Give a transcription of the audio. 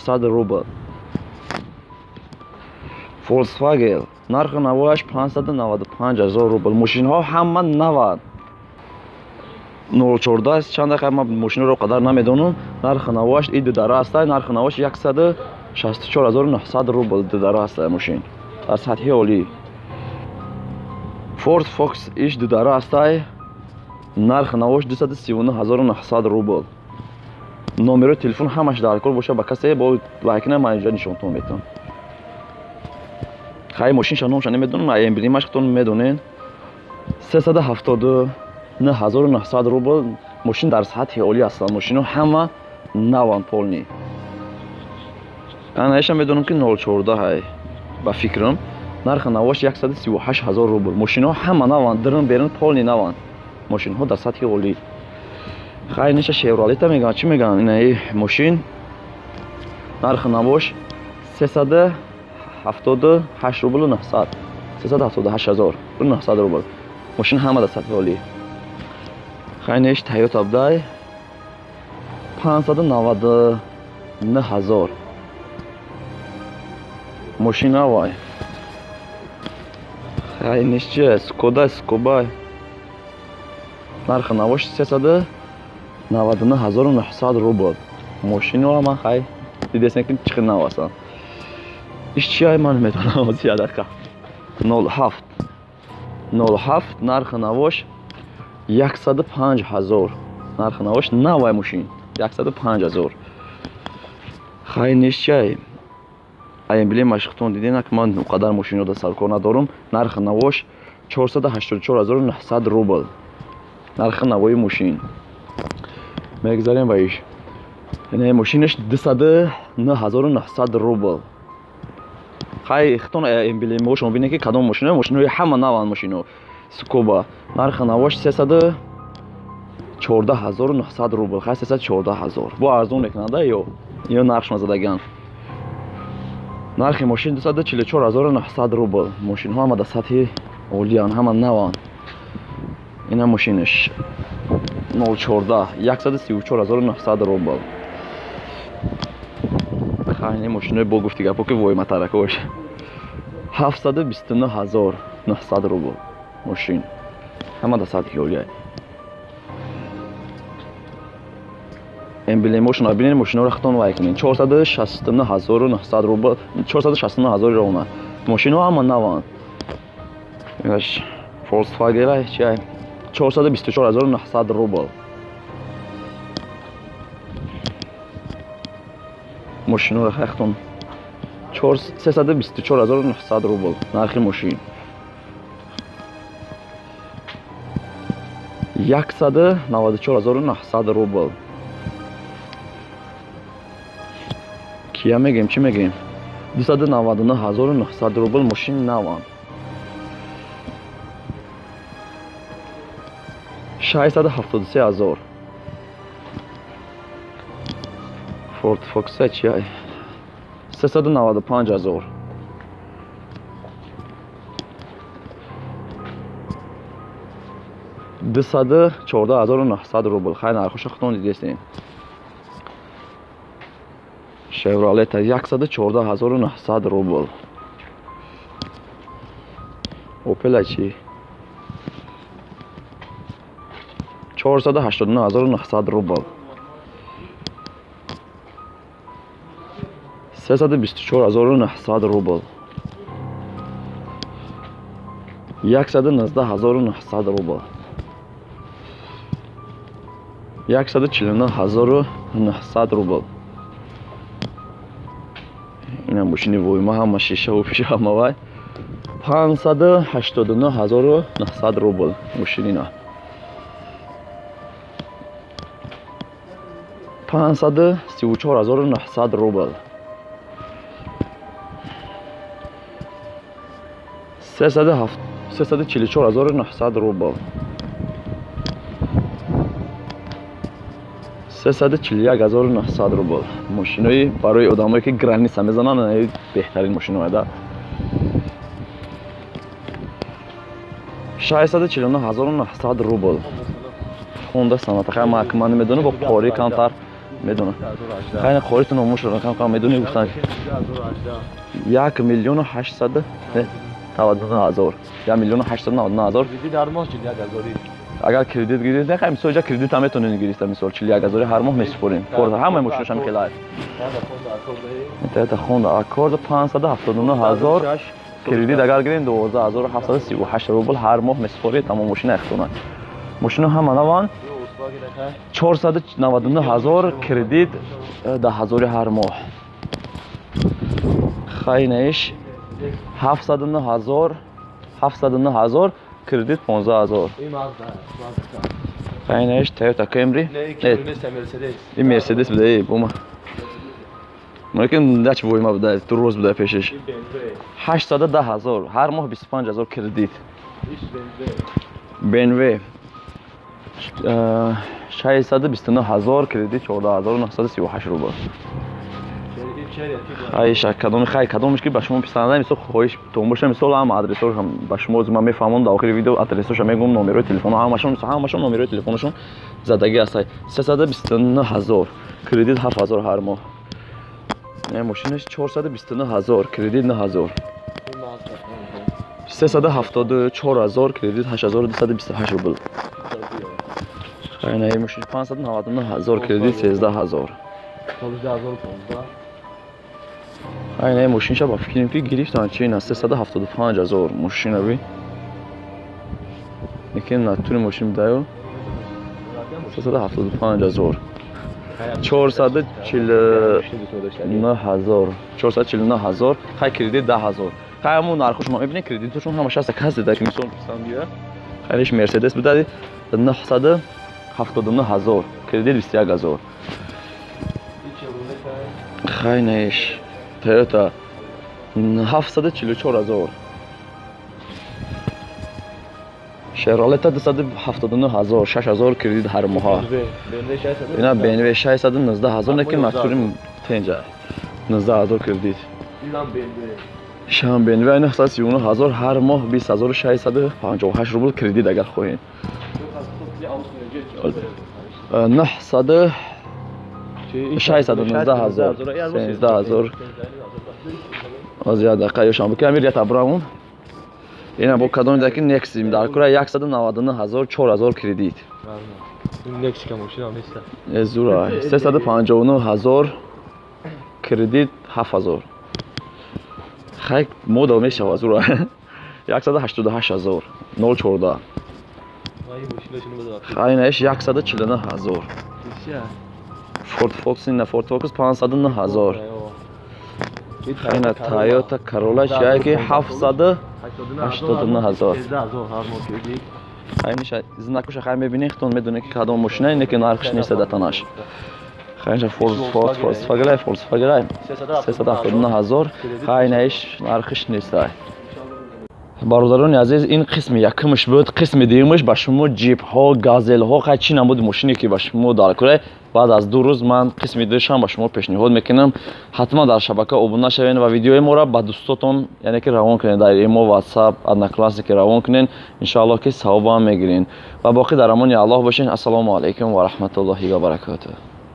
900 рубл. Volkswagen нархи навояш 595 ҳазор рубл. Мошинҳо ҳама наванд. 014 чанд дақиқа ман мошинро қадар намедонам. Нархи навояш и дудара аст, нархи навояш 164 900 рубл дудара аст мошин. Дар сатҳи олӣ. Ford Focus иш дудара аст, нархи навояш 239 900 рубл. Номерои телефон ҳамаш дар кор боша ба касе бо лайкна ман инҷа нишонтон метавонам. Хай мошинша номша намедонам, эмблемаш худтон медонед. 379 900 рубл. Мошин дар сатҳи олӣ ҳастанд. Мошино ҳама наванд полный. Анаиша медонам ки 014 ҳай ба фикрам. Нархи навош 138 ҳазор рубл. Мошино ҳама наванд, дирин берин полный наванд. Мошинҳо дар сатҳи олӣ. Хай ниша Шевролета мегӯянд, чӣ мегӯянд? Инаи мошин нархи навош 378 рублу 900. 378 ҳазор 900 рубл. Мошин ҳама дар сатҳи олӣ. Хай неш Toyota бдай 599 ҳазор. Мошин вай. Хай неш чи Skoda Скоба нархи навош 399 900 рубл. Мошинро ман хай дидесен ки чӣ хел нав ҳастанд. Иш чи ай ман медонам ози як дақиқа. 07 07 нархи навош 105 ҳазор. Нархи навош навай мошин 105 ҳазор. Хай неш чи ай? Эмблемаш худтон диден, ки ман қадар мошинро дар саркор надорам. Нархи навош 484 900 рубл. Нархи навои мошин. Мегзарем ба иш. Яъне мошинаш 209 900 рубл. Хай худтон эмблемаҳошон бинед ки кадом мошино, мошинои ҳама наванд мошино. Скоба нархи навош 314 900 рубл. Хай 314 ҳазор. Бо арзон мекунанда ё нархшон задаган. Нархи мошин 244 900 рубл. Мошинҳо ҳама дар сатҳи олиянд, ҳама наванд. Ина мошинаш 014 134 900 рубл. Хайни мошинои бо гуфти гапо ки войматаракош 729 900 рубл мошин. Ҳама дар сатҳи олия. Эмблемошонро бинед, мошиноро худтон вай кунед. 469 900 рубл, 469 ҳазор рона. Мошино ҳама наванд. Инаш Volkswagen чи ай 424 900 рубл. Мошиноро худтон 324 900 рубл нархи мошин. 194 900 рубл. Кия мегем, чӣ мегем? 299 900 рубл мошин наванд. 673 ҳазор. Ford Focus чи ай? 395 ҳазор. 214 900 рубл. Хай нархоша худтон дидестем. Chevrolet 114 900 рубл. Opel чи? 489 900 рубл. 324 900 рубл. 119 900 рубл. 149 900 рубл. Ина мошини войма ҳама шишаву пиша ҳама вай. 589 900 рубл мошинина. 534 900 рубл. 344 900 рубл. 341 900 рубл. Мошинои барои одамое ки граница мезананд, беҳтарин мошиное да. 649 900 рубл. Хонда Соната. Хай ман намедонам, бо қори камтар Медонам. Хайна хориту номушро кам кам медонӣ гуфтан. 1 миллион 899 ҳазор. 1 миллион 899 ҳазор. Кредит ҳар моҳ 41 ҳазор. Агар кредит гиред, не, мисол ҷа кредит ҳам метавонед гирифта, мисол 41 ҳазор ҳар моҳ месупорем. Форд ҳамаи мошинаш ҳам хеле аст. Toyota Honda Accord 579 ҳазор кредит агар гирем 12738 рубл ҳар моҳ месупоред, тамом мошина ихтонад. Мошина ҳама наван 499 ҳазор кредит 10 ҳазори ҳар моҳ. Хайнаиш 709 ҳазор, 709 ҳазор кредит 15 ҳазор. Хайнаиш Toyota Camry. Ин Mercedes буда, эй, бума. Мумкин дач войма буда, ту рӯз буда пешиш. 810 ҳазор, ҳар моҳ 25 ҳазор кредит. BMW 629 ҳазор кредит 14938 рубл. Хайша кадоми хай кадомиш ки ба шумо писанда, мисол хоҳиш тон боша, мисол ҳама адресҳош ба шумо ман мефаҳмонам, дар охири видео адресҳоша мегӯм, номерои телефоно ҳамашон, мисол ҳамашон номерои телефонашон задагӣ ҳаст. 329 ҳазор кредит 7 ҳазор ҳар моҳ. Не, мошинаш 429 ҳазор кредит 9 ҳазор. 374 ҳазор кредит 8228 рубл. Хайна ин мошин 599 ҳазор кредит 13 ҳазор. Хайна ин мошинша ба фикрам ки гирифтан чи ина 375 ҳазор мошина би. Лекин натури мошин даю 375 ҳазор. 449 ҳазор, 449 ҳазор, хай кредит 10 ҳазор. Хай ҳамун нархошо ма мебинед, кредитошон ҳамаш ҳаст, кас дида ки мисол писанд биёя. Хайриш Мерседес будади 979 ҳазор, кредит 21 ҳазор. Хай наиш Toyota 744 ҳазор. Chevrolet 279 ҳазор, 6 ҳазор кредит ҳар моҳа. Ина BMW 619 ҳазор, лекин натури тенҷа 19 ҳазор кредит. Шам BMW 939 ҳазор ҳар моҳ 20658 рубл кредит агар хоҳед. 900 619 ҳазор, 13 ҳазор. Аз як дақиқа ёшам бикунам, амир ята бравун. Ина бо кадоми даки Nexi дар кура 199 ҳазор, 4 ҳазор кредит. Nexi мошина нест. Э зура 359 ҳазор кредит 7 ҳазор. Хай мода мешава зура. 188 ҳазор 014. Хай наиш 149 ҳазор. Ford Focus ина Ford Focus 509 ҳазор. Хайна Toyota Corolla чия ки 789 ҳазор. Хайниша знакуша хай мебинед, худтон медонед ки кадом мошина, ине ки нархш нест датанаш. Хайниша Ford Volkswagen, Volkswagen 379 ҳазор. Хайнаиш нархш нест. Бародарони азиз, ин қисми якумш буд. Қисми дуюмш ба шумо ҷипҳо, газелҳо, хай чӣ намуд мошине ки ба шумо дар кура. Баъд аз 2 рӯз ман қисми дуюшам ба шумо пешниҳод мекунам. Ҳатман дар шабака обуна шавед ва видеои моро ба дӯстотон, яъне ки равон кунед, дар имо, WhatsApp, Одноклассники равон кунед. Иншоаллоҳ ки савобам мегиред. Ва боқӣ дар амони Аллоҳ бошед. Ассалому алайкум ва раҳматуллоҳи ва баракотуҳ.